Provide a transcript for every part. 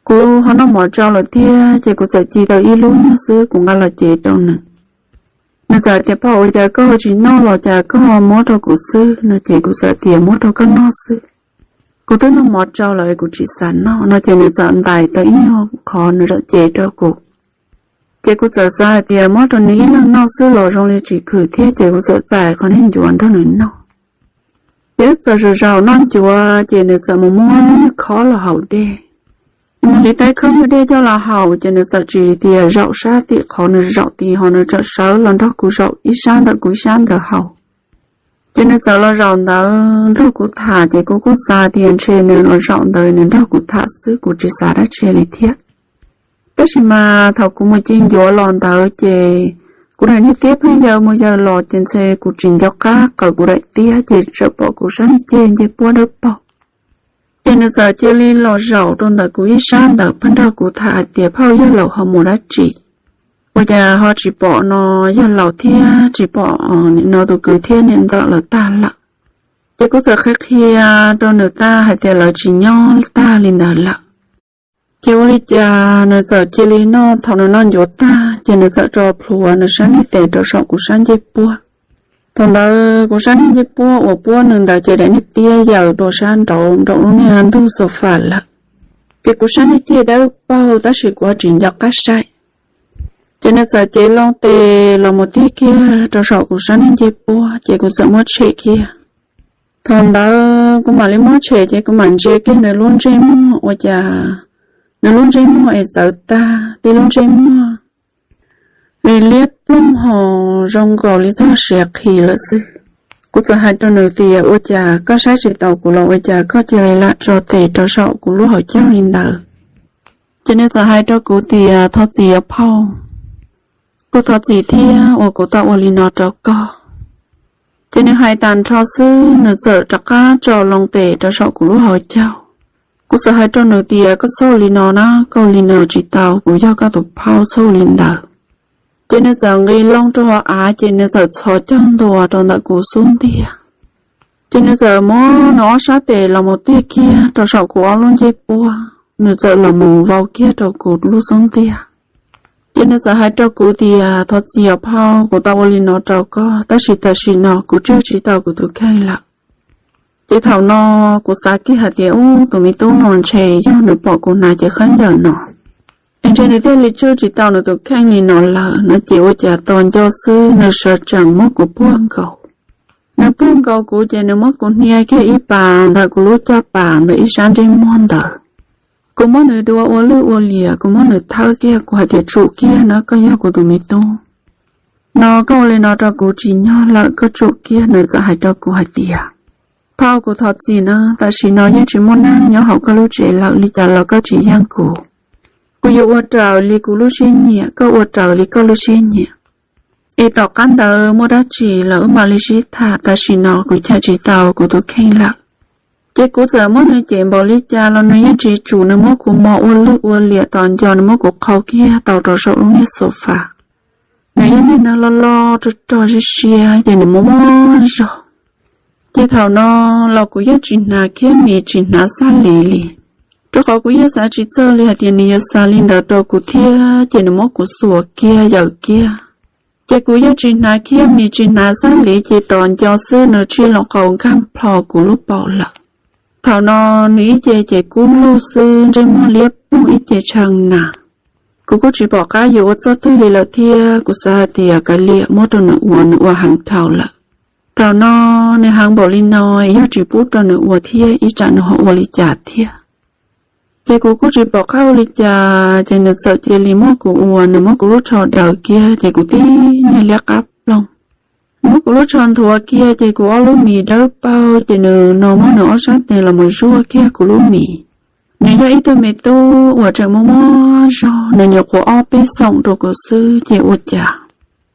Kuv ho noj mov tsau lawm thiab ces kuv txawm ci tau ib lub nyuag xwb kuv nqa los cev rau nws. Nws txawm tias, Phauj, ua cas koj ho tsis noj los cas koj ho muab rau kuv xwb? No ces kuv txawm tias, Muab rau koj noj xwb, kuv twb noj mov tsau lawm kuv tsis xav noj. No ces nws txawm ntais tau ib nyuag qhov nws txawm cev rau kuv. Ces kuv txawm xav hais tias muab rau nws ib leeg noj xwb los zoo li tsis khwm thiab ces kuv txawm txais qhov niag ncuav nrog nws noj. Ces txawm zaum zaum noj ncuav ces nws txawm mus muab lub niag khob los haus dej. Nws mus hliv tau khob nyuag dej coj los haus ces nws txawm tsis tias zaum sab tim qhov nws zaum tid ho nws txawm sawv los nrog kuv zaum ib sab ntawm kuv ib sab ntawd haus. Ces nws txawm los zaum ntawd nrog kuv tham ces kuv kuj xav tias ntshe nws los zaum ntawd nws nrog kuv tham xwb kuv tsis xav dab tsi li thiab. Tab sis mas thaum kuv mus ci ncuav los ntawd ces kuv daim niag tiab pheej yaws mus yaws los ces ntshe kuv tsis nco qab qawm kuv daim tiab ces txawm pom kuv sab niag ceg ncej puab dawb paug. Ces nws txawm cia li los zaum rau ntawm kuv ib sab ntawd pheej nrog kuv tham hais tias, Phauj, yawg laus ho mus dab tsi? Ua cas ho tsis pom no yawg laus thiab tsis pom nim no tus kwv thiab niam ntxawm lawv tag lawm? Ces kuv txawm qhia qhia rau nws tag hais tias lawv tsis nyob tag li ntawd lawm. Ces ua li cas nws txawm cia li noj, thaum nws noj ncuav tag ces nws txawm tso plhuav nws sab niag tes rau saum kuv sab ncej puab. Thaum ntawd kuv sab niag ncej puab uas puab nws ntawd ces daim niag tiab yaws dua sab nraud nraum lub niag ntug xo fas lawm. Ces kuv sab niag ceg dawb paug tab sis kuv tsis nco qab saib. Ces nws txawm cev loo tes los mus tiag kiag rau saum kuv sab niag ncej puab ces kuv txawm muab tshem kiag. Thaum ntawd kuv mam li muab tshem ces kuv mam ntsia kiag nws lub ntsej muag ua cas nws lub ntsej muag es txawv tag, tib lub ntsej muag es liab ploog ho zoo nkaus li txog siav qhi lawm xwb. Kuv txawm hais rau nws tias, Ua cas koj saib tsis taus kuv los ua cas koj cia li lam tso tes rau saum kuv lub hauv caug li ntawd? Ces nws txawm hais rau kuv tias, Thov txim os phauj, kuv thov txim thiab uas kuv tau ua li no rau koj. Ces nws hais tas nrho xwb nws txawm rov qab tso loo tes rau saum kuv lub hauv caug. Kuv txawm hais rau nws tias, Koj txhob ua li no na, koj ua li no tsis tau, kuv yog koj tus phauj, txhob ua li ntawd. Ces nws txawm nqis loo rau hauv av ces nws txawm txhos caug ntua rau ntawm kuv xub ntiag. Ces nws txawm muab nws ob sab tes los mus tiag kiag rau saum kuv ob lub ncej puab, nws txawm los mus vau kiag rau kuv lub xub ntiag. Ces nws txawm hais rau kuv tias, Thov txim os phauj, kuv tau ua li no rau koj, tab sis tam sim no kuv tswj tsis tau kuv tus kheej lawm. Ces thaum no kuv xav kiag hais tias, Ub, tus me tub no ntshe yog nws pom kuv hnav cev khaub ncaws no es ntshe nws thiaj li tswj tsis tau nws tus kheej li no lawm. No ces ua cas tos nco xwb nws sawv tsees muab kuv puag nkaus. Nws puag nkaus kuv ces nws muab kuv hnia kiag ib pas ntawm kuv lub caj pas ntawm ib sab ntsej muag ntawd. Kuv muab nws dua ua lwj ua liam, kuv muab nws thawb kiag, kuv hais tias, Tsum kiag na, koj yog kuv tus me tub no, koj ua li no rau kuv tsis nyog lawm, koj tsum kiag. Nws txawm hais rau kuv hais tias, Phauj, kuv thov txim na, tam sim no yeej tsis muaj neeg nyob hauv koj lub tsev lawm, li cas los koj tsis yeej kuv. Kuv yuav ua raws li kuv lub siab nyiam, koj ua raws li koj lub siab nyiam. Es tom qab ntawd muaj dab tsi los wb mam li sib tham, tam sim no kuv cheem tsis tau kuv tus kheej lawm. Ces kuv txawm muab nws cem npaum li cas los nws yeej tsis tsum, nws muab kuv mos ua lwj ua liam tos nco, nws muab kuv qhau kiag tau rau saum lub niag xo fas. Nws yog niag neeg loj loj rog rog siab siab ces nws muaj muaj zog. Ces thaum no los kuv yeej tsis hnav khiab mis tsis hnav xab lis li, rau qhov kuv yeej xav tsis txog li hais tias nws yuav xav li ntawd rau kuv thiab, ces nws muab kuv xuas kiag yaws kiag. Ces kuv yeej tsis hnav khiab mis tsis hnav xab lis, ces tos nco xwb nws tsij loo qau nkag plho kuv lub paum lawm. Thaum no nws ib ce ces kub lug xwb, ntsej muag liab ploog ib ce tshee na. Kuv kuj tsis pom qab yuav ua txoj twg li lawm thiab, kuv xav hais tias kav liam, muab rau nws ua, nws ua heev dhau lawm. Thaum no nws heev npaum li no, yog tsis pub rau nws ua thiab ib tsam nws ho ua li cas thiab. Ces kuv kuj tsis pom qab ua li cas, ces nws txawm cia li muab kuv ua, nws muab kuv lub tsho daws kiag ces kuv tib niag liab qab ploog. Nws muab kuv lub tsho nthuav kiag ces kuv ob lub mis dawb paug, ces nws no muab nws ob sab tes los mus zuaj kiag kuv lub mis. Nws yog ib tug me tub uas tseem muaj muaj zog, nws nyuam qhuav ob peb xoom rau kuv xwb ces ua cas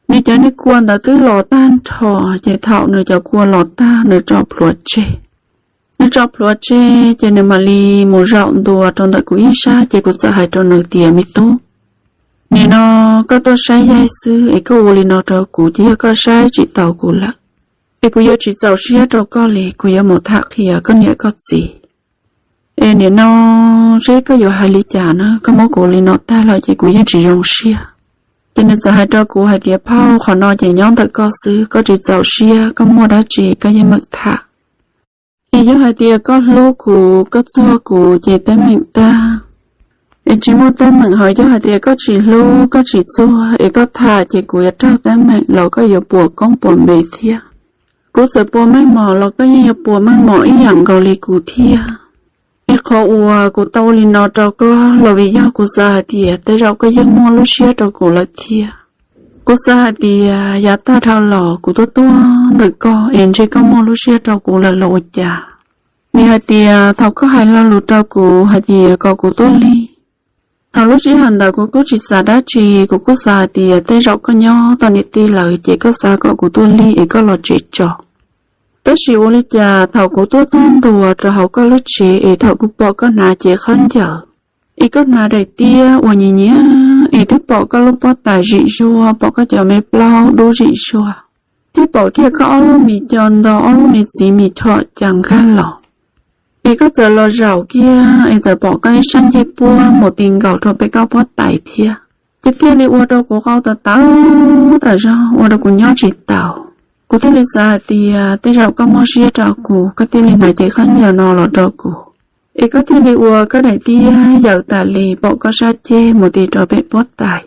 nws cov niag kua ntawd twb los tag nrho. Ces thaum nws cov kua los tag nws tso plhuav tseg. Nws tso plhuav tseg ces nws mam li mus zaum ntua rau ntawm kuv ib sab, ces kuv txawm hais rau nws tias, Me tub, nim no koj tuaj saib yaig xwb es koj ua li no rau kuv ces yog koj saib tsis taus kuv lawm. Es kuv yuav tsis txaus siab rau koj li, kuv yuav mus tham qhia koj niam koj txiv. Es nim no seb koj yuav hais li cas na, koj muab kuv li no tag lawm ces kuv yeej tsis zoo siab. Ces nws txawm hais rau kuv hais tias, Phauj, qhov no ces nyob ntawm koj xwb, koj tsis txaus siab, koj muaj dab tsi koj yeej meem tham. Es yog hais tias koj hlub kuv, koj txuag kuv ces teeb meem tag. Es tsis muaj teeb meem, ho yog hais tias koj tsis hlub, koj tsis txuag es koj tham ces kuv yuav raug teeb meem los koj yuav puas koob puas npe thiab. Kuv txawm puas meej mom los koj yeej yuav puas meej mom ib yam nkaus li kuv thiab. Es qhov uas kuv tau ua li no rau koj los vim yog kuv xav hais tias tej zaum koj yeej muaj lub siab rau kuv lawm thiab. Kuv xav hais tias yav tag dhau los kuv tuaj tuaj ntawm koj es ntshe koj muaj lub siab rau kuv lawm los ua cas. Vim hais tias thaum koj hais lo lus rau kuv hais tias kom kuv tuaj lig, thaum lub sij hawm ntawd kuv kuj tsis xav dab tsi, kuv kuj xav hais tias tej zaum koj nyob tau niam tij lawm ces koj xav kom kuv tuaj lig es koj los tsev tso. Tab sis ua li cas thaum kuv tuaj txog ntua rau hauv koj lub tsev es thaum kuv pom koj hnav cev khaub ncaws, es koj hnav daim tiab uas nyias nyias, es twb pom koj lub pob tais zim zuag, pom koj cov me plaub dub zim zuag, thiab pom kiag koj ob lub mis co nto, ob lub me txiv mis chom cas nkag los. Es koj txawm los zaum kiag es txawm pom koj ib sab ncej puab mus ti nkaus rau pem koj pob tais thiab. Ces thiaj li ua rau kuv qau tawv tawv tas zog, ua rau kuv nyob tsis taus. Kuv thiaj li xav hais tias tej zaum koj muaj siab rau kuv, koj thiaj li hnav cev khaub ncaws no los rau kuv. Es koj thiaj li ua koj daim tiab yawm tas li pom koj sab ceg mus ti rau pem pob tais.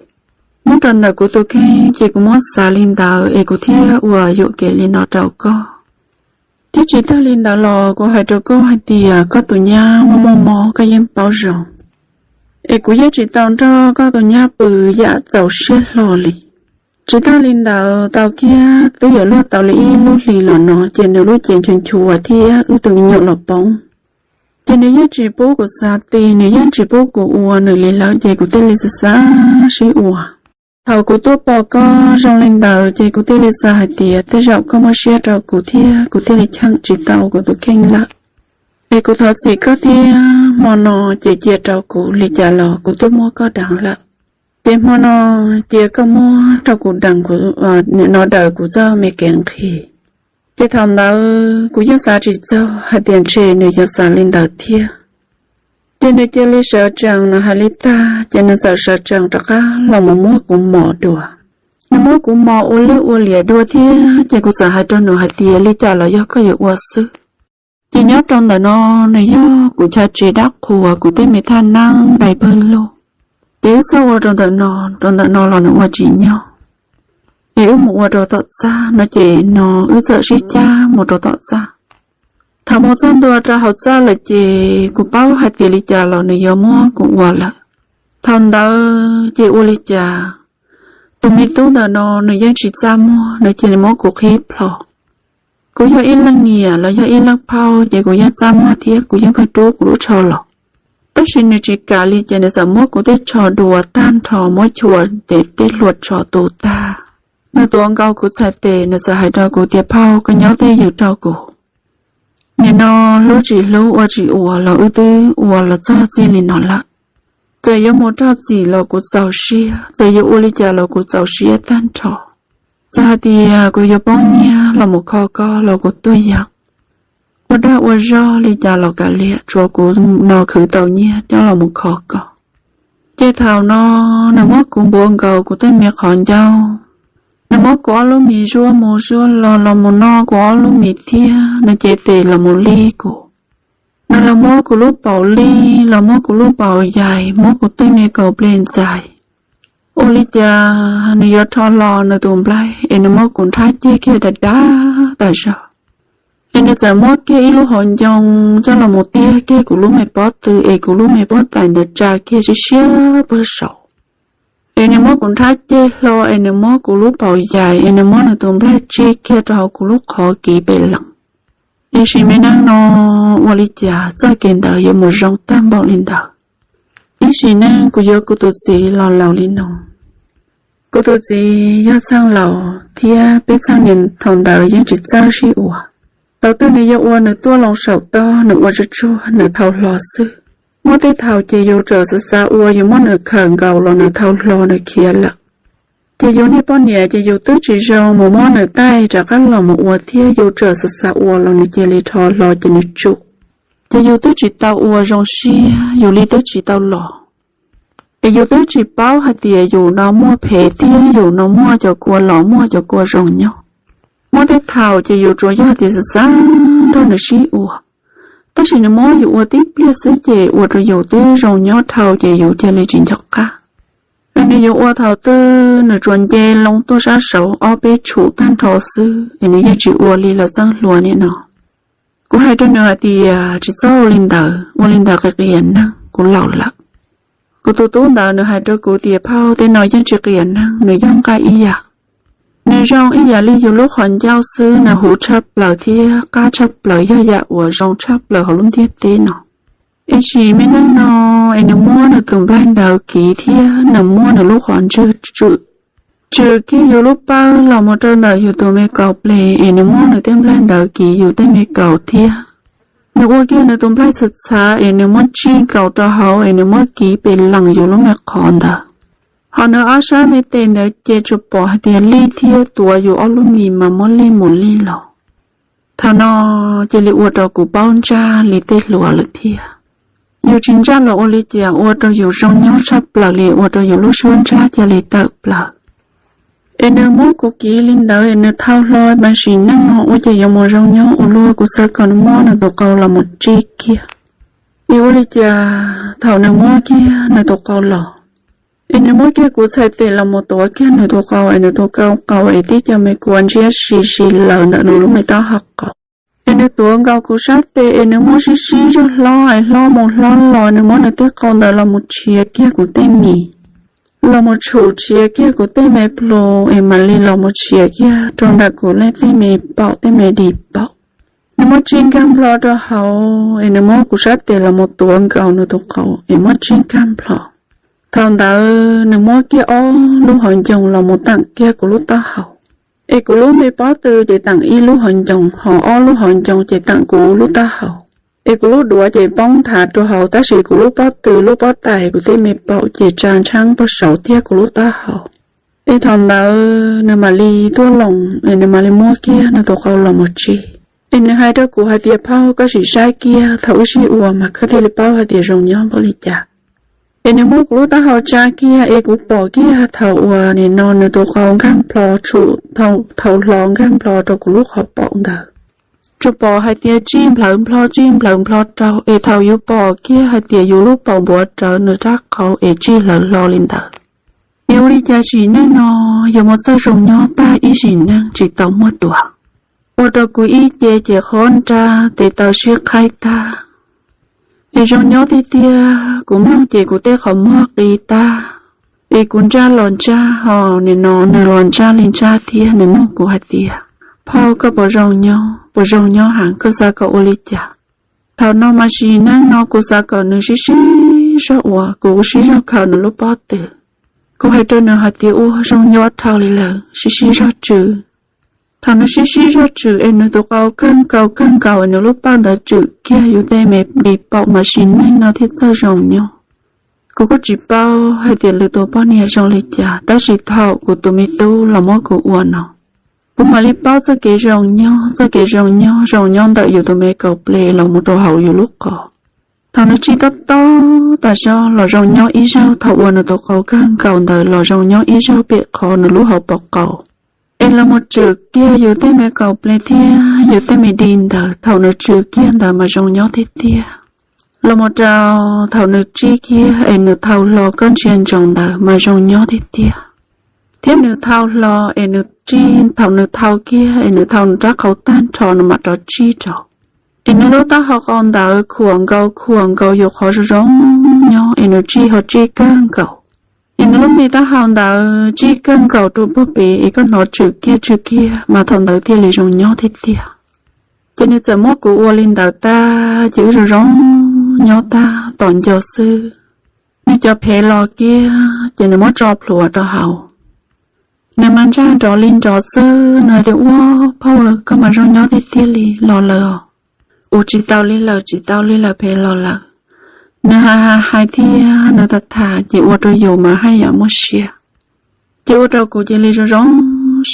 Nyob rau ntawm kuv tus kheej ces kuv muab xav li ntawd es kuv thiaj ua yuam kev li no rau koj. Thiab tsis tag li ntawd los kuv hais rau koj hais tias koj tus nyab muaj muaj mob koj yeej paub zoo. Es kuv yeej tsis tau nrog koj tus nyab pw yam txaus siab hlo li. Tsis tag li ntawd tau kiag twb yuav luag tau li ib lub hlis los no ces nws lub cev nchuav nchuav thiab wb tus me nyuam los poob. Ces nws yeej tsis pub kuv txav ti, nws yeej tsis pub kuv ua nws li lawm ces kuv thiaj li xav xav sib ua. Thaum kuv tuaj pom koj zoo li ntawd ces kuv thiaj li xav hais tias tej zaum koj muaj siab rau kuv thiab kuv thiaj li cheem tsis tau kuv tus kheej lawm. Es kuv thov txim koj thiab, hmo no ces cia rau kuv li cas los kuv twb muab koj deev lawm. Ces hmo no cia koj muab rau kuv deev kuv, nim no daws kuv txoj me kev nqhis. Ces thaum ntawd kuv yeej xav tsis txog hais tias ntshe nws yuav xav li ntawd thiab. Ces nws cia li sawv tsees, nws hais li tag ces nws txawm sawv tsees rov qab los mus muab kuv mos dua. Nws muab kuv mos ua lwj ua liam dua thiab ces kuv txawm hais rau nws hais tias li cas los yog koj yuav ua xwb. Ces nyob rau ntawm no nws yog kuv chav tsev dab qhuas, kuv tej me thaj neeb dai pawg lug. Ces wb txhob ua rau ntawm no, rau ntawm no los nws ua tsis nyog. Es wb mus ua rau tom txaj no ces no wb txawm sib cag mus rau tom txaj. Thaum mus txog ntua rau hauv txaj lawm ces kuv paub hais tias li cas los nws yuav muab kuv ua lawm. Thaum ntawd ces ua li cas tus me tub ntawm no nws yeej tsis txaj muag, nws cia li muab kuv qhib plho. Kuv yog ib leej niam los yog ib leej phauj ces kuv yeej txaj muag thiab kuv yeej pheej rub kuv lub tsho los. Tab sis nws tsis kam li ces nws txawm muab kuv tej tsho dua tag nrho, muab chua ces tej hlua tsho tu tag. Nws tuav nkaus kuv txhais tes, nws txawm hais rau kuv tias, Phauj, koj nyob twj ywm rau kuv. Nim no hlub tsis hlub ua tsis ua los wb twb ua los txog txij li no lawm. Txawm yuav mus raug txim los kuv txaus siab, txawm yuav ua li cas los kuv txaus siab tag nrho. Txawm hais tias kuv yuav poob nyiaj los mus kho koj los kuv tuaj yeem. Ua dag ua zog li cas los kav liam, tsuav kuv no khwv tau nyiaj coj los mus kho koj. Ces thaum no nws muab kuv npuav nkaus kuv tej me qhov ncauj, nws muab kuv ob lub mis zuaj mus zuaj los, los mus no kuv ob lub mis thiab, nws cev tes los mus li kuv. Nws los muab kuv lub paum li, los muab kuv lub paum yais, muab kuv tej me kaus ples ntxais. Ua li cas nws yuav rho hlo nws tus nplaig es nws muab kuv nrhab ceg kiag dav dav tas zog. Es nws txawm muab kiag ib lub hauv ncoo coj los mus tiag kiag kuv lub me pob tw es kuv lub me pob tais ntawd tsa kiag siab siab puag saud. Es nws muab kuv nrhab ceg hlo es nws muab kuv lub paum yais es nws muab nws tus nplaig tsig kiag rau hauv kuv lub qhov kiv pem lees. Ib sim me neej no ua li cas txoj kev ntawd yuav mus zoo tag npaum li ntawd. Ib sim neej kuv yuav kuv tus txiv los laus li no. Kuv tus txiv yog txheej laus thiab peb txheej niam thaum ntawd yeej tsis txawj sib ua. Thaum twg nws yuav ua nws tuaj loo saum toj, nws ua tsuag tsuag nws thau hlo xwb. Muaj tej thaum ces yus txawm xav xav ua yus muab nws khawm nkaus los nws thau hlo nws khiav lawm. Ces yus niag poj niam ces yus twb tsis zoo mus muab nws taij rov qab los mus ua thiab, yus txawm xav xav ua los nws cia li rho hlo ces nws tsum. Ces yus twb tsis tau ua zoo siab, yus li twb tsis tau los, es yus twb tsis paub hais tias yus no muaj phem thiab yus no muaj cov kua los muaj cov kua zoo nyob. Muaj tej thaum ces yus tsuas yog tias xav xav nrog nws sib ua, tab sis nws muab yus ua tib pliag xwb ces ua rau yus twb zoo nyob dhau ces yus cia li tsis nco qab. Nws yuav ua thaum twg nws tsuas nce loo tuaj sab saud ob peb tshum tag nrho xwb es nws yeej tsis ua li lawv txeeb hlua nim no. Kuv hais rau nws hais tias tsis txhob ua li ntawd, ua li ntawd qias qias neeg, kuv laus lawm. Kuv tus tub ntawd nws hais rau kuv tias phauj, tej no yeej tsis qias neeg, nws yog nqaij ib yam. Nws zoo ib yam li yus lub qhov ncauj xwb, nws huv tshaj plaws thiab qab tshaj plaws, yog yam uas zoo tshaj plaws hauv lub ntiaj teb no. Ib sim me neej no es nws muab nws tus nplaig ntawd kiv thiab nws muab nws lub qhov ntswg tswm, tswm kiag yus lub pawg los mus rau ntawm yus tus me kaus ples es nws muab nws tej nplaig ntawd kiv yus tej me kaus thiab. Nws ua kiag nws tus nplaig txhav txhav es nws muab tsij nkaus rau hauv es nws muab kiv pes lees yus lub me qhov ntawd. Ho nws ob sab me tes ntawd ces tsuas pom hais tias lij thiab tuav yus ob lub mis mas muab lij mus lij los. Thaum no cia li ua rau kuv paub ntsaj li tej hluas lawm thiab. Yus tsis ntsaj los ua li cas ua rau yus zoo nyob tshaj plaws li, ua rau yus lub suab ntsaj cia li tawm plaws. Es nws muab kuv kiv li ntawd es nws thau hlo mas sim neej no ua cas yuav mus zoo nyob ua luaj, kuv xav kom nws muab nws tus qau los mus tsij kiag. Es ua li cas thaum nws muab kiag nws tus qau los, es nws muab kiag kuv txhais tes los mus tuav kiag nws tus qau es nws tus qau es tib co me kua ntsiab si si lawm ntawm nws lub me taub hau qau. Es nws tuav nkaus kuv sab tes es nws muab sib sib zog hlob es hlob mus hlob los, nws muab nws tej qau ntawd los mus tshiav kiag kuv tej mis, los mus tshum tshiav kiag kuv tej me plhu es mam li los mus tshiav kiag rau ntawm kuv lej tej me paum tej me di paum. Nws muab tsij nkag nplo rau hauv es nws muab kuv sab tes los mus tuav nkaus nws tus qau es muab tsij nkag nplo. Thaum ntawd nws muab kiag ob lub hauv ncoo los mus teem kiag kuv lub taub hau, es kuv lub me pob tw ces teem ib lub hauv ncoo, ho ob lub hauv ncoo ces teem kuv lub taub hau. Es kuv lub duav ces poob nthav rau hauv, tab sis kuv lub pob tw lub pob tais kuv tej me paum ces tsa ntsheeb pag saud thiab kuv lub taub hau. Es thaum ntawd nws mam li tuaj loos es nws mam li muab kiag nws tus qau los mus tsij. Es nws hais rau kuv hais tias phauj, koj sim saib kiag thaum wb sib ua mas koj thiaj li paub hais tias zoo nyob npaum li cas. Es nws muab kuv lub taub hau tsa kiag es kuv pom kiag thaum uas nim no nws tus qau nkag nplo tshum, thau hlo nkag nplo rau kuv lub qhov paum ntawd. Tsuas pom hais tias tsij nplhawv nplho tsij nplhawv nplho rau, es thaum yus pom kiag hais tias yus lub paum npuav rawv nws rab qau es tsij hlawv hlo li ntawd. Es ua li cas sim neej no yuav mus txawj zoo nyob tag ib sim neej tsis tau muaj dua. Ua rau kuv ib ce ces qhov nrab tes taw sib qhaib tag. Es zoo nyob tiag tiag, kuv mloog ces kuv tej qhov muag qi tag. Es kuv ntsaj los ntsaj ho nim no nws los ntsaj li ntsaj thiab, nws nug kuv hais tias phauj, koj puas zoo nyob, puas zoo nyob heev, koj xav kom ua li cas? Thaum no mas sim neej no kuv xav kom nws sib sib zog ua, kuv sib zog khaws nws lub pob tw. Kuv hais rau nws hais tias ua zoo nyob dhau li lawm, sib sib zog tswm. Thaum nws sib sib zog tswm es nws tus qau kawg nkaus kawg nkaus es nws lub pawg ntawd tswm kiag yus tej me di paum mas sim neej no thiaj txawj zoo nyob. Kuv kuj tsis paub hais tias lwm tus poj niam zoo li cas, tab sis thaum kuv tus me tub los muab kuv ua no, kuv mam li paub txoj kev zoo nyob, txoj kev zoo nyob, zoo nyob ntawm yus tus me kaus ples los mus rau hauv yus lub qau. Thaum nws tsij tob tob tas zog los zoo nyob ib zaug, thaum uas nws tus qau kawg nkaus ntawd los zoo nyob ib zaug pem qhov nws lub hauv paus qau. Es los mus tswm kiag yus tej me kaus ples thiab yus tej me di ntawd, thaum nws tswm kiag ntawd mas zoo nyob tiag tiag. Los mus rau thaum nws tsij kiag es nws thau hlo koj ntsia ntsoov ntawd mas zoo nyob tiag tiag. Thiab nws thau hlo es nws tsij, thaum nws thau kiag es nws thau nws rab qau tag nrho nws mam rov tsij rau. Es nws lub taub hau qau ntawd khuam nkaus khuam nkaus yus qhov zoo zoo nyob es nws tsij ho tsij kawg nkaus. Es nws lub me taub hau ntawd tsij kawg nkaus rau puag pem es koj hnov tswm kiag tswm kiag mas thaum ntawd thiaj li zoo nyob tiag tiag. Ces nws txawm muab kuv ua li ntawd tag ces wb zoo zoo nyob tag tom nco xwb. Nws cov phev los kiag ces nws muab tso plhuav rau hauv. Nws mas ntsaj nrov li nrov xwb, nws hais tias ua phauj, koj mas zoo nyob tiag tiag li, los lawm os. Ua tsis tau li lawm, tsis tau li lawm, phev los lawm. Nws hais hais hais thiab nws tham tham ces ua rau yus mas haj yam muaj siab. Ces ua rau kuv cia li zoo zoo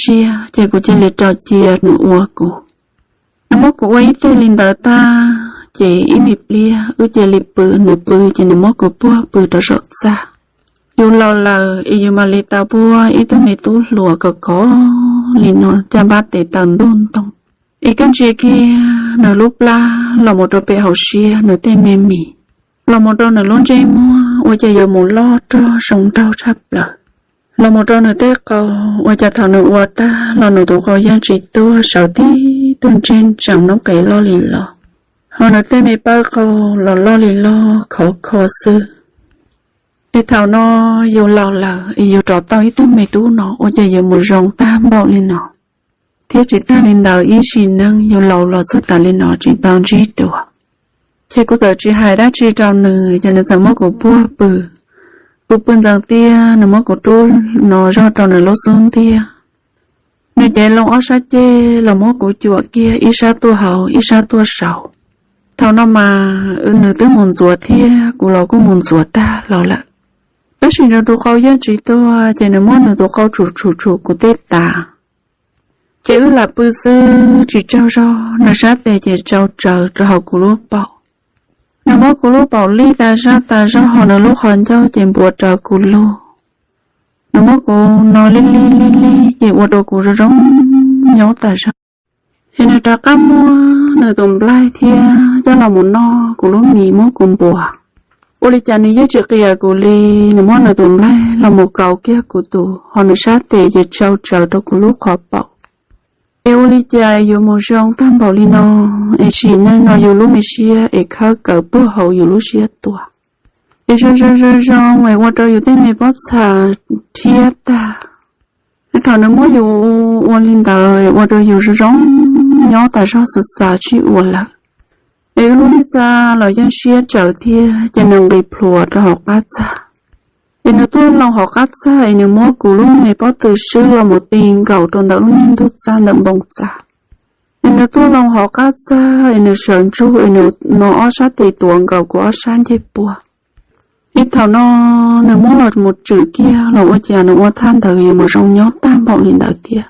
siab ces kuv cia li rau cia nws ua kuv. Nws muab kuv ua ib teg li ntawd tag ces ib me pliag wb cia li pw, nws pw ces nws muab kuv puag pw rau saum txaj. Yus laus lawm es yus mam li tau puag ib tug me tub hluas kom kom li no caj npab tes taw ntuj ntoo. Es koj ntsia kiag nws lub plab los mus rau pem hauv siab, nws tej me mis los mus rau nws lub ntsej muag ua cas yuav mus loj rog zoo nraug tshaj plaws, los mus rau nws tej qau ua cas thaum nws ua tag los nws tus qau yeej tsis tuag, sawv tib tug ntsej ntsees noob qes loj li los, ho nws tej me pawg qau los loj li loj khov kho xwb. Es thaum no yus laus lawm es yus rov tau ib tug me tub no ua cas yuav mus zoo tag npaum li no. Thiab tsis tag li ntawd, ib sim neej yus laus los txog tas li no tsis tau ntsib dua. Ces kuv txawm tsis hais dab tsi rau nws, ces nws txawm muab kuv puag pw. Kuv pw ntxeev tiag, nws muab kuv rub no zog rau nws lub xub ntiag. Nws cev loo ob sab ceg los muab kuv cuam kiag, ib sab tuaj hauv ib sab tuaj saud. Thaum no mas nws twb mus ntxuav thiab kuv los kuj mus ntxuav tag los lawm. Tab sis nws tus qau yeej tsis tuag, ces nws muab nws tus qau tshum tshum tshum kuv tej tav. Ces wb lam pw xwb tsis tsaug zog, nws sab tes ces tsau tsawv rau hauv kuv lub paum. Nws muab kuv lub paum lij tas zaj tas zog, ho nws lub qhov ncauj ces npuav rawv kuv lug. Nws muab kuv no lij lij lij lij ces ua rau kuv zoo zoo nyob tas zog. Ces nws rov qab muab nws tus nplaig thiab coj los mus noj kuv lub mis, muab kuv npuav. Ua li cas nws yeej tsis qias kuv li, nws muab nws tus nplaig los mus kaus kiag kuv tus, ho nws sab tes ces tsau tsawv rau kuv lub qhov paum. Es ua li cas yuav mus zoo tag npaum li no, es sim neej no yus lub me siab es khawb kawg puag hauv yus lub siab tuaj. Es zoo zoo zoo zoo es ua rau yus tej me pob txha rhiab tag. Es thaum nws muab yus ua li ntawd es ua rau yus zoo zoo nyob tas zog, xav xav tsis ua lawm. Es wb lub niag txaj los yeej siab tsawv thiab, ces nws nqis plhuav rau hauv qab txaj. Es nws tuaj loo hauv qab txaj es nws muab kuv lub me pob tw swb los mus ti nkaus rau ntawm lub niag ntug txaj ntawm npoo txaj. Es nws tuaj loo hauv qab txaj es nws sawv ntsug es nws no ob sab tes tuav nkaus kuv ob sab ncej puag. Es thaum no nws muab los mus tswm kiag los ua cas nws ua thaj ntawd yuav mus zoo nyob tag npaum li ntawd thiab.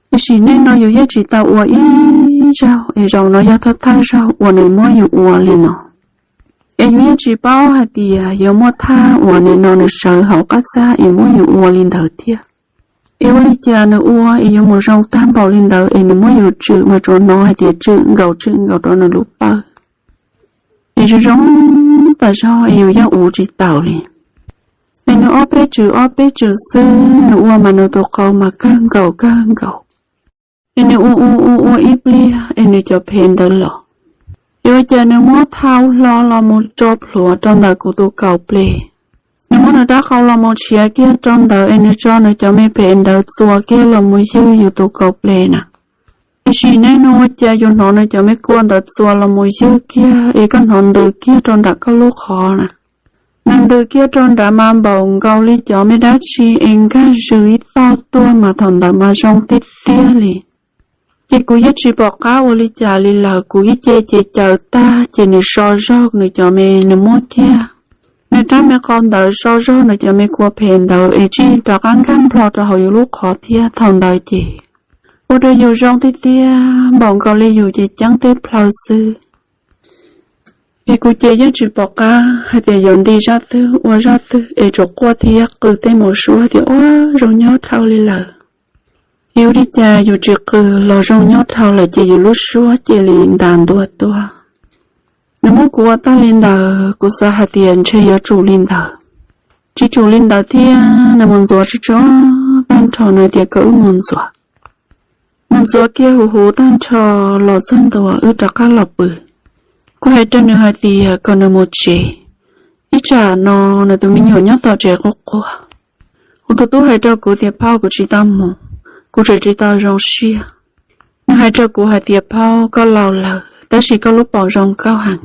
Tiam sis nim no yus yeej tsis tau ua ib zaug, es zaum no yog thawj thawj zaug uas nws muab yus ua li no. Es yus yeej tsis paub hais tias yuav muaj thaj uas nim no nws sawv hauv qab txaj es muab yus ua li ntawd thiab. Es ua li cas nws ua es yuav mus zoo tag npaum li ntawd, es nws muab yus tswm mas tsuas hnov hais tias tswm nkaus tswm nkaus rau nws lub pawg. Es zoo zoo tas zog es yus yeej ua tsis taus li. Es nws ob peb tswm ob peb tswm xwb, nws ua mas nws tus qau mas kawg nkaus kawg nkaus. Es nws ua ua ua ua ib pliag es nws cov phem ntawd los. Es ua cas nws muab thau hlo los mus tso plhuav rau ntawm kuv tus kaus ples. Nws muab nws rab qau los mus tshiav kiag rau ntawd es nws tso nws cov me phem ntawd txuas kiag los mus ywg yus tus kaus ples na. Tiam sis nim no ua cas yus hnov nws cov me kua ntawd txuas los mus ywg kiag es koj hnov ntws kiag rau nram koj lub qhov na. Nws ntws kiag rau nrad mas npaum nkaus li cov me dab tsi es nkag zws ib tog tuaj mas thaum ntawd mas zoo tiag tiag li. Ces kuv yeej tsis pom qab ua li cas li lawm, kuv ib ce ces caws tag ces nws so zog nws cov me, nws muab kiag nws rab me qau ntawd so zog nws cov me kua phem ntawd es tsij rov qab nkag nplho rau hauv yus lub qhov thiab. Thaum ntawd ces ua rau yus zoo tiag tiag, npaum nkaus li yus ces ceeb teb plaws xwb. Es kuv ces yeej tsis pom qab hais tias yuav nti zaj twg ua zaj twg es tsuas quaj thiab qw tej mus suab tias ua zoo nyob dhau li lawm. Es ua li cas yus tsis qw los zoo nyob dhau lawm ces yus lub suab cia li ntas ntua tuaj. Nws muab kuv ua tag li ntawd, kuv xav hais tias ntshe yuav tsum li ntawd. Tsis tsum li ntawd thiab, nws mus ntxuav tso tso tag nrho, nws tias kom wb mus ntxuav. Mus ntxuav kiag huv huv tag nrho los txog ntua wb rov qab los pw. Kuv hais rau nws hais tias kom nws mus tsev, ib tsam no nws tus me nyuam nyob tom tsev quaj quaj. Kuv tus tub hais rau kuv tias phauj, kuv tsis tau mus, kuv tseem tsis tau zoo siab. Nws hais rau kuv hais tias phauj, koj laus lawm tab sis koj lub paum zoo nkauj heev.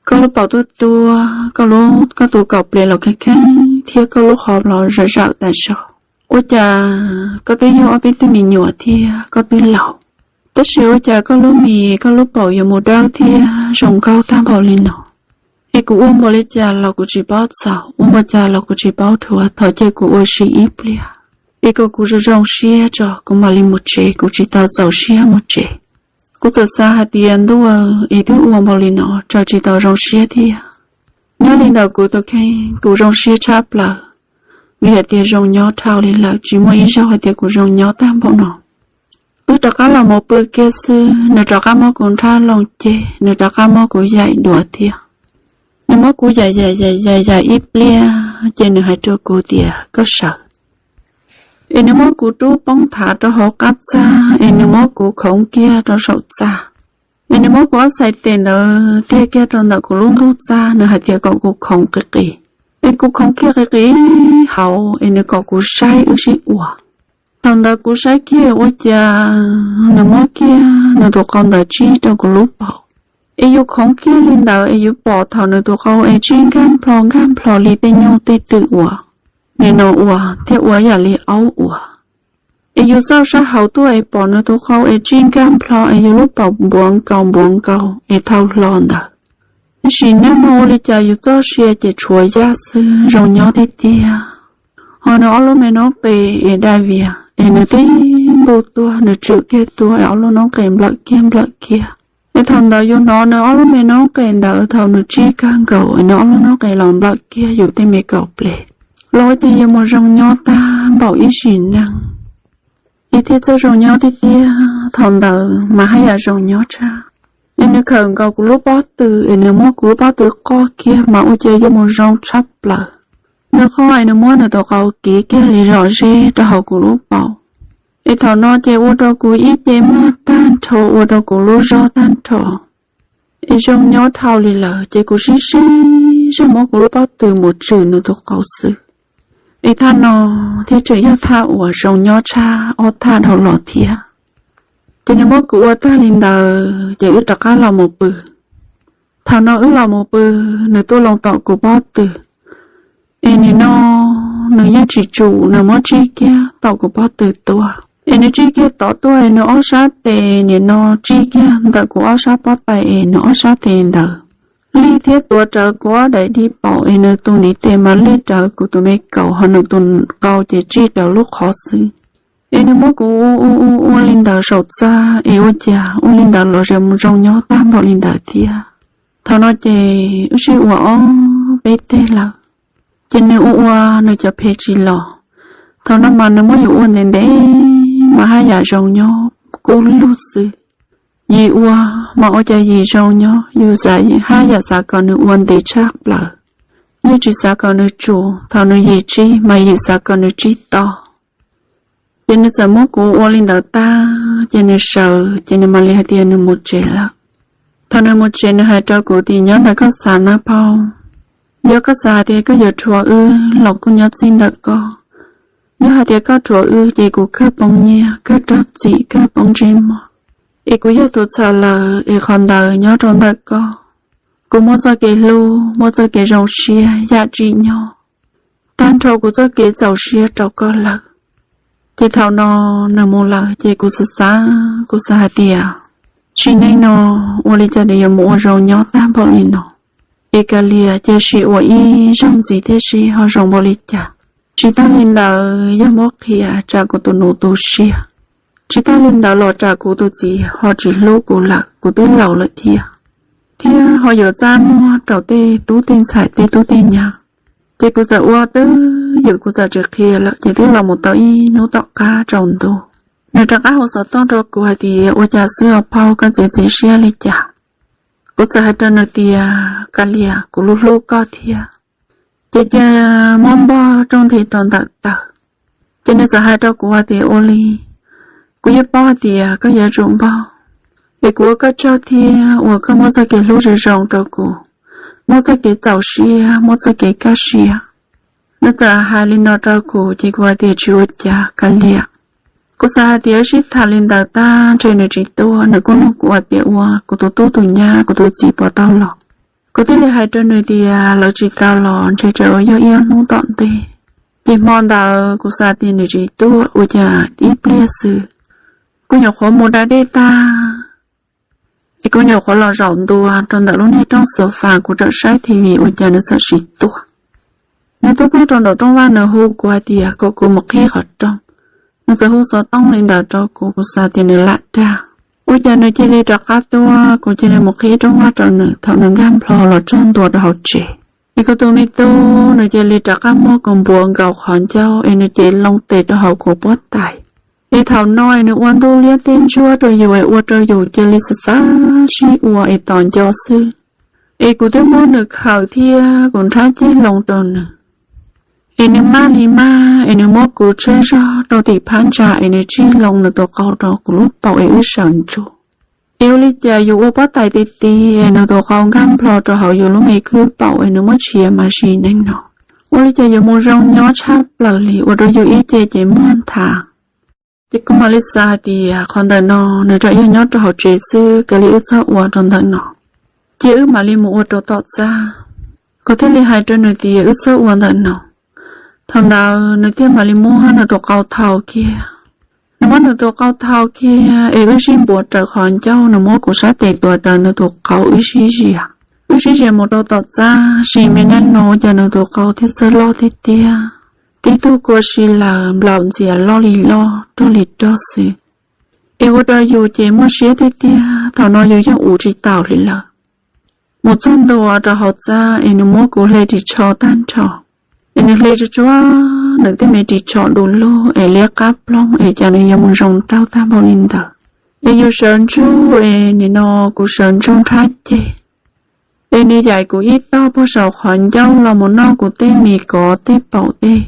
Koj lub paum tuaj tuaj, koj lub, koj tus kaum ples los kheej kheej thiab koj lub qhov los zawm zawm tas zog. Ua cas koj twb yug ob peb tug me nyuam thiab koj twb laus, tab sis ua cas koj lub mis koj lub paum yuav mus dawb thiab zoo nkauj tag npaum li no? Es kuv ua npaum li cas los kuv tsis paub txaus, ua npaum cas los kuv tsis paub dhuav, thov cia kuv ua si ib pliag, es kom kuv zoo zoo siab tso kuv mam li mus tsev, kuv tsis tau txaus siab mus tsev. Kuv txawm xav hais tias ntuj, es twb ua npaum li no tsawg tsis tau zoo siab thiab. Nyob li ntawm kuv tus kheej kuv zoo siab tshaj plaws, vim hais tias zoo nyob dhau li lawm tsis muaj ib zaug hais tias kuv zoo nyob tag npaum no. Wb rov qab los mus pw kiag xwb, nws rov qab muab kuv nrhab loo ceg, nws rov qab muab kuv yaim duav thiab. Nws muab kuv yaim yaim yaim yaim yaim ib pliag ces nws hais rau kuv tias koj sawv. Es nws muab kuv rub poob thav rau hauv qab txag es nws muab kuv khoov kiag rau saum txag. Es nws muab kuv ob txhais tes ntawd tiag kiag rau ntawm kuv lub ntug txag, nws hais tias kom kuv khoov qis qis. Es kuv khoov kiag qis qis hauv es nws kom kuv saib wb sib ua. Thaum ntawd kuv saib kiag ua cas nws muab kiag nws tus qau ntawd tsib rau kuv lub paum. Es yus khoov kiag li ntawd es yus pom thaum nws tus qau es tsib nkag nplho nkag nplho li tej nyuj tej twm uas nim no ua thiab ua yam li aub ua. Es yus txoj sab hauv tuaj es pom nws tus qau es tsib nkag nplho es yus lub paum npuav nkaus npuav nkaus es thau hlo ntawd. Tab sis nag hmo ua li cas yus txoj sia ces tshuav yaj xwb, zoo nyob tiag tiag. Ho nws ob lub me noob qes es dai vias es nws tib npuj tuaj nws tswm kiag tuaj es ob lub noob qes nplawm kiag nplawm kiag. Es thaum ntawd yus hnov nws ob lub me noob qes ntawd thaum nws tsib kawg nkaus es nws ob lub noob qes los nplawm kiag yus tej me kaum ples. Los ua cas yuav mus zoo nyob tag npaum ib sim neej. Ces thiaj txawj zoo nyob tiag tiag, thaum ntawd mas haj yam zoo nyob tshaj. Es nws khawm nkaus kuv lub pob tw es nws muab kuv lub pob tw qoj kiag mas ua cas yuav mus zoo tshaj plaws. Nws qoj es nws muab nws tus qau kiv kiag li zom zeb rau hauv kuv lub paum. Es thaum no ces ua rau kuv ib ce muag tag nrho, ua rau kuv lub zog tag nrho. Es zoo nyob dhau li lawm ces kuv sib sib zog muab kuv lub pob tw mus tswm nws tus qau xwb. Es thaj no thiaj tseem yog thaj uas zoo nyob tshaj ob thaj dhau los thiab. Ces nws muab kuv ua tag li ntawd ces wb rov qab los mus pw. Thaum no wb los mus pw, nws tuaj loo tom kuv pob tw. Es nim no nws yeej tsis tsum, nws muab tsij kiag tom kuv pob tw tuaj. Es nws tsij kiag tod tuaj es nws ob sab tes nim no tsij kiag ntawm kuv ob sab pob tais es nws ob sab tes ntawd lig thiab tuav rawv kuv ob daim di paum es nws tus ntiv tes mas lig rawv kuv tus me kaus, ho nws tus qau ces tsij rawv lub qhov xwb. Es nws muab kuv ua ua ua ua li ntawd saum txaj es ua cas ua li ntawd los zoo nyob tag npaum li ntawd thiab. Thaum no ces wb sib ua ob peb teg lawm, ces nws ua ua nws cov phem tsis los. Thaum no mas nws muab yus ua ntev ntev mas haj yam zoo nyob kub lug xwb. Yim ua mas ua cas yim zoo nyob, yus haj yam xav kom nws ua ntev tshaj plaws. Yeej tsis xav kom nws tsum, thaum nws yim tsij mas yim xav kom nws tsij to. Ces nws txawm muab kuv ua li ntawd tag ces nws sawv, ces nws mam li hais tias nws mus tsev lawm. Thaum nws mus tsev nws hais rau kuv tias nyob ntawm koj xav na phauj. Yog koj xav hais tias koj yuav rhuav wb los kuj nyob txij ntawm koj. Yog hais tias koj rhuav wb ces kuv kawg poob nyiaj, kawg raug txim, kawg poob ntsej muag. Es kuv yog tus txhaum lawm es qhov ntawd nyob rau ntawm koj. Kuv muaj txoj kev hlub, muaj txoj kev zoo siab yam tsim nyog, tag nrho kuv txoj kev txaus siab rau koj lawm. Ces thaum no nws mus lawm ces kuv xav xav, kuv xav hais tias sim neej no ua li cas nws yuav mus ua zoo nyob tag npaum li no. Es Kav Lias, cia sim ua ib zaug ntxiv thiab seb ho zoo npaum li cas. Tsis tag li ntawd yog muab qhia tsam kuv tus nus tu siab. Tsis tag li ntawd los tsam kuv tus txiv ho tsis hlub kuv lawm, kuv twb laus lawm thiab. Thiab ho yuav txaj muag rau tej tub tej ntxhais tej tub tej nyab. Ces kuv txawm ua twj ywm, kuv txawm tsis qhia lawm, ces twb los mus tau ib hnub tom qab tsaus ntuj, nws rov qab hu xov tooj rau kuv hais tias ua cas xwb os phauj, koj txiav txim siab li cas? Kuv txawm hais rau nws tias Kav Lias, kuv hlub hlub koj thiab. Ces cia muab npog rooj nthi rau ntawm taw. Ces nws txawm hais rau kuv hais tias ua li, kuv yeej paub hais tias koj yuav tsum npog, es kuv ua koj tsaug thiab uas koj muab txoj kev hlub zoo zoo rau kuv, muab txoj kev txaus siab, muab txoj kev kaj siab. Nws txawm hais li no rau kuv ces kuv hais tias tsis ua cas Kav Lias. Kuv xav hais tias sib tham li ntawd tag ntshe nws tsis tuaj, nws kuj nug kuv hais tias ua kuv tus tub tus nyab kuv tus txiv puas tau los. Kuv thiaj li hais rau nws tias lawv tsis tau los ntshe tseem yog ib ob hnub tom ntej. Ces hmo ntawd kuv xav tias nws tsis tuaj ua cas ib pliag xwb, kuv nyuam qhuav mus da dej tag, es kuv nyuam qhuav los zaum ntua rau ntawm lub niag rooj xus fas, kuv tseem saib T V ua cas nws txawm tsis tuaj. Nws tuaj txog rau nraum rooj vag nws hu kuv hais tias kom kuv mus qhib qhov rooj. Nws txawm hu xov tooj li ntawd rau kuv, kuv xav tias nws lam dag. Ua cas nws cia li rov qab tuaj, kuv cia li mus qhib rooj vag rau nws, thaum nws nkag nplho los txog ntua rau hauv tsev, es kuv tus me tub nws cia li rov qab muab kuv npuav nkaus qhov ncauj es nws cev loo tes rau hauv kuv pob tais. Es thaum no es nws ua ntuj liab teb ntsuab rau yus es ua rau yus cia li xav xav sib ua es tos nco xwb. Es kuv twb muab nws khawm thiab kuv nrhab ceg loo rau nws. Es nws maj li maj es nws muab kuv tswj zog rau tim phab ntsa es nws tsij loo nws tus qau rau kuv lub paum es wb sawv ntsuj. Es ua li cas yus ua pob tais ti ti es nws tus qau nkag nplho rau hauv yus lub me kwj paum es nws muab tshiav mas sim neej no. Ua li cas yus mus zoo nyob tshaj plaws li ua rau yus ib ce ces muag nthav. Ces kuv mam li xav hais tias qhov ntawm no nws rov yog nyob rau hauv tsev xwb, kav liam wb txhob ua rau ntawm no, cia wb mam li mus ua rau tom txaj. Kuv thiaj li hais rau nws tias wb txhob ua ntawm no. Thaum ntawd nws thiaj mam li muab nws tus qau thau kiag. Nws muab nws tus qau thau kiag es wb sib npuav raws qhov ncauj, nws muab kuv sab tes tuav raws nws tus qau wb sib zias. Wb sib zias mus rau tom txaj, sim me neej no ua cas nws tus qau thiaj txawj loj tiag tiag. Tib tug kua si lawm, nplaum ntxias loj li loj, rog li rog xwb. Es ua rau yus ces muaj siab tiag tiag, thaum no yus yeej ua tsis taus li lawm. Mus txog ntua rau hauv txaj es nws muab kuv hle ris tsho tag nrho. Es nws hle tsuag tsuag nws tej me ris tsho du lug es liab qab ploog es cas nws yuav mus zoo nraug tag npaum li ntawd. Es yus sawv ntsug es nim no kuv sawv ntsug nrhab ceg. Es nws yaim kuv ib tog puag saum qhov ncauj los mus noj kuv tej mis kov tej paum tej.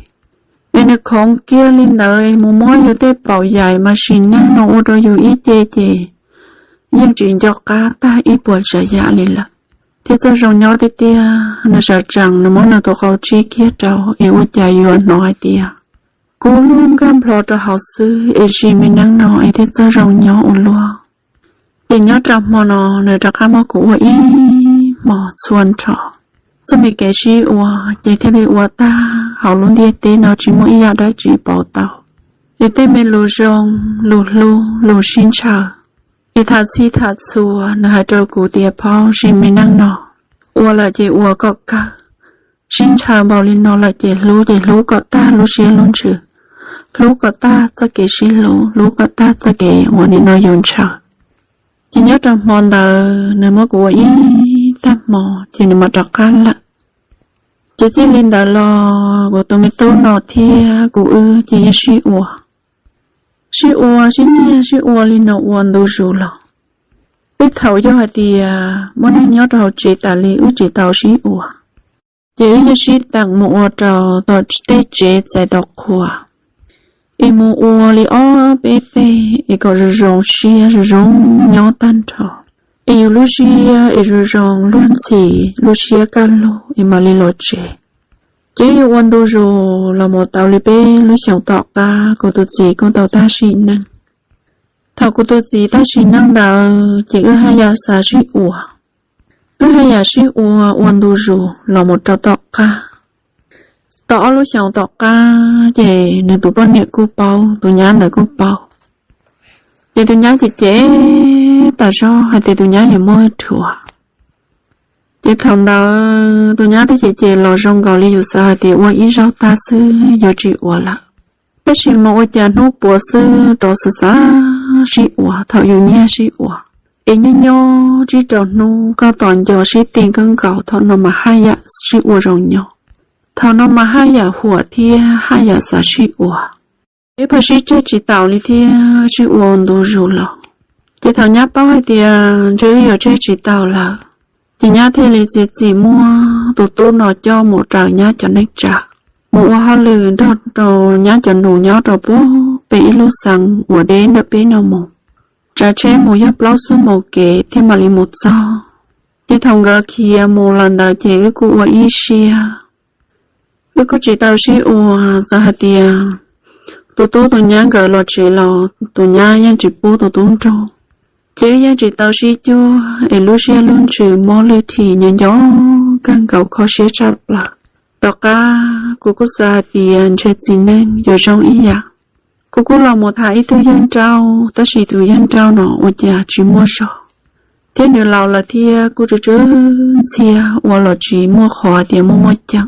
Es nws khoov kiag li ntawd es mus muab yus tej paum yaim mas sim neej no ua rau yus ib ce ces yeej tsis nco qab tag ib puas tsav yam li lawm. Thiab txoj zoo nyob tiag tiag, nws sawv tsees nws muab nws tus qau tsib kiag rau es ua cas yuav hnov hais tias kuv lub nkag nplho rau hauv xwb es sim me neej no es thiaj txoj zoo nyob ua luaj. Ces nyob rau hmo no nws rov qab muab kuv ua ib hmos txhua nrho. Txoj me kev sib ua ces thiaj li ua tag, hauv lub ntiaj teb no tsis muaj ib yam dab tsi pauv tau. Es tej me lus zoo, lus hlub, lus sib ntshaw, es tham txhij tham txhua nws hais rau kuv tias, Phauj, sim me neej no ua lawm ces ua kom kawg. Sib ntshaw npaum li no lawm ces hlub ces hlub kom tag lub siab lub ntsws, hlub kom tag txoj kev sib hlub, hlub kom tag txoj kev uas nim no yus ntshaw. Ces nyob rau hmo ntawd nws muab kuv ua ib tag hmo ces nws mam rov qab lawm. Ces txij li ntawd los kuv tus me tub no thiab kuv wb ces yeej sib ua, sib ua sib nyiag sib ua li no ua ntu zus los. Tej thaum yog hais tias muaj neeg nyob rau hauv tsev tas li wb tsis tau sib ua, ces wb yeej sib teem mus ua rau tom tej tsev txais tau qhua, es mus ua li ob peb teg es kom zoo zoo siab zoo zoo nyob tag nrho, es yus lub siab es zoo zoo luag ntxhi, lub siab kaj lug es mam li los tsev. Ces wb yuav ua ntu zus los mus tau li peb lub xyoos tom qab kuv tus txiv kuj tau tag sim neej. Thaum kuv tus txiv tag sim neej ntawd ces wb haj yam xav sib ua, wb haj yam sib ua ua ntu zus los mus rau tom qab. Tau ob lub xyoos tom qab ces nws tus poj niam kuj paub, tus nyab ntawd kuj paub. Ces tus nyab ces cem tas zog hais tias tus nyab yuav muaj hwj rhuav. Ces thaum ntawd tus nyab twb cem cem los zoo nkaus li yus xav hais tias ua ib zaug tag xwb yuav tsis ua lawm. Tab sis mas ua cas hnub puav xwb rov xav xav sib ua thaum yus nyiag sib ua. Es nyob nyob tsib rau hnub koj tos nco sib ti kawg nkaus, thaum no mas haj yam sib ua zoo nyob. Thaum no mas haj yam huam thiab haj yam xav sib ua. Ib pab sib tseg tsis taus li thiab sib ua ntu zus los. Ces thaum nyab paub hais tias ntshe wb yuav tseg tsis taus lawm, ces nyab thiaj li txiav txim muab tus tub no coj mus raws nyab cov neej tsa, mus ua hauj lwm nrog rau nyab cov nus nyob rau puag pem ib lub xeev uas deb ntawm peb no mus. Tsav tsheb mus yog plaub xuab moos kev thiaj mam li mus txog. Ces thaum nkawd khiav mus lawm ntawd ces wb kuj ua ib siab, wb kuj tsis tau sib ua. Txawm hais tias tus tub tus nyab nkawd los tsev los tus nyab yeej tsis pub tus tub nrog. Ces wb yeej tsis tau sib cuag es lub siab lub ntsws mob lwj thi nyob nco kawg nkaus kho siab tshaj plaws. Tom qab kuv kuj xav hais tias ntshe txiv neej yuav zoo ib yam. Kuv kuj los mus tham ib tug yawg nrauj, tab sis tus yawg nrauj no ua cas tsis muaj zog, thiab nws laus lawm thiab kuj tsw tsw ntxhiab ua los tsis muaj qhov tias muaj muaj ceem.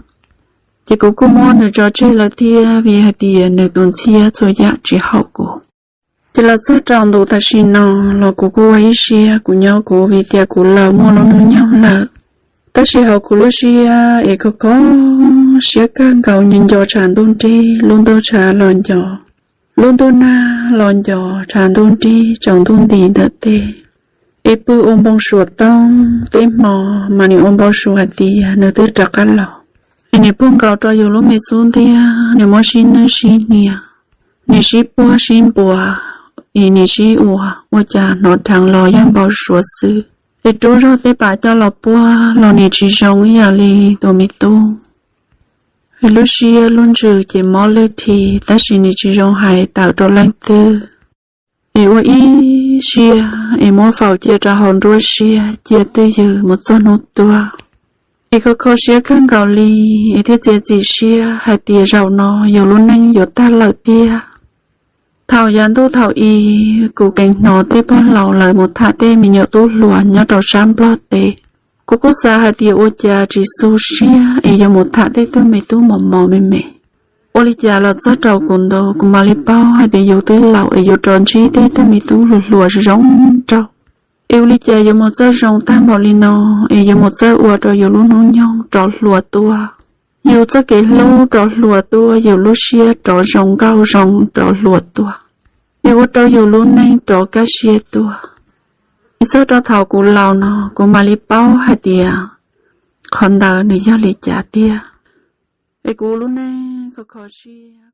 Ces kuv kuj muab nws tso tseg lawm thiab vim hais tias nws tus ntxhiab txhua yam tsis haum kuv. Ces los txog rau ntu tam sim no los kuv kuj ua ib siab kuv nyob kuv vim tias kuv laus muaj lub hnub nyoog lawm. Tab sis hauv kuv lub siab es kho kho siab kawg nkaus, nco nco tshav ntuj nrig, lub ntuj tshav los nco, lub ntuj nag los nco, tshav ntuj nrig tsaus ntuj nti ntawm teb. Es pw ua npoo suav tooj, tej hmo mas nim ua npau suav hais tias nws twb rov qab los. Es nim puag nkaus rau yus lub me xub ntiag, nim muab sib nwj sib hnia, nim sib puag sib npuas, es nim sib ua, ua cas hnov dheev los yog npau suav xwb. Es rub zog tej pas coj los puag los nim tsis zoo ib yam li tus me tub. Es lub siab lub ntsws ces mob lwj thi, tab sis nim tsis zoo hais tawm rau leej twg. Es ua ib siab es muab faus cia rau hauv nruab siab, cia twj ywm mus txog hnub tuag. Es kho kho siab kawg nkaus li, es thiaj txiav txim siab hais tias zaum no yus lub neej yuav tag lawm tiag. Thaum yav ntuj thaum i, kuv keev hnov tej pog laus lawv mus tham tej me nyuam tub hluas nyob rau sab Nplog teb. Kuv kuj xav hais tias ua cas tsis xu siab es yuav mus tham tej tug me tub mos mos me me. Ua li cas los txog rau kuv ntu kuv mam li paub hais tias yus twb laus es yuav rov ntsib tej tug me tub hluas hluas zoo zoo nraug. Es ua li cas yuav mus txoj zoo tag npaum li no, es yuav mus txawj ua rau yus lub hnub nyoog rov hluas tuaj, yus txoj kev hlub rov hluas tuaj, yus lub siab rov zoo nkauj zoo rov hluas tuaj, es ua rau yus lub neej rov kaj siab tuaj. Es txog rau thaum kuv laus no kuv mam li paub hais tias qhov ntawd nws yog li cas tiag. Es kuv lub neej kho kho siab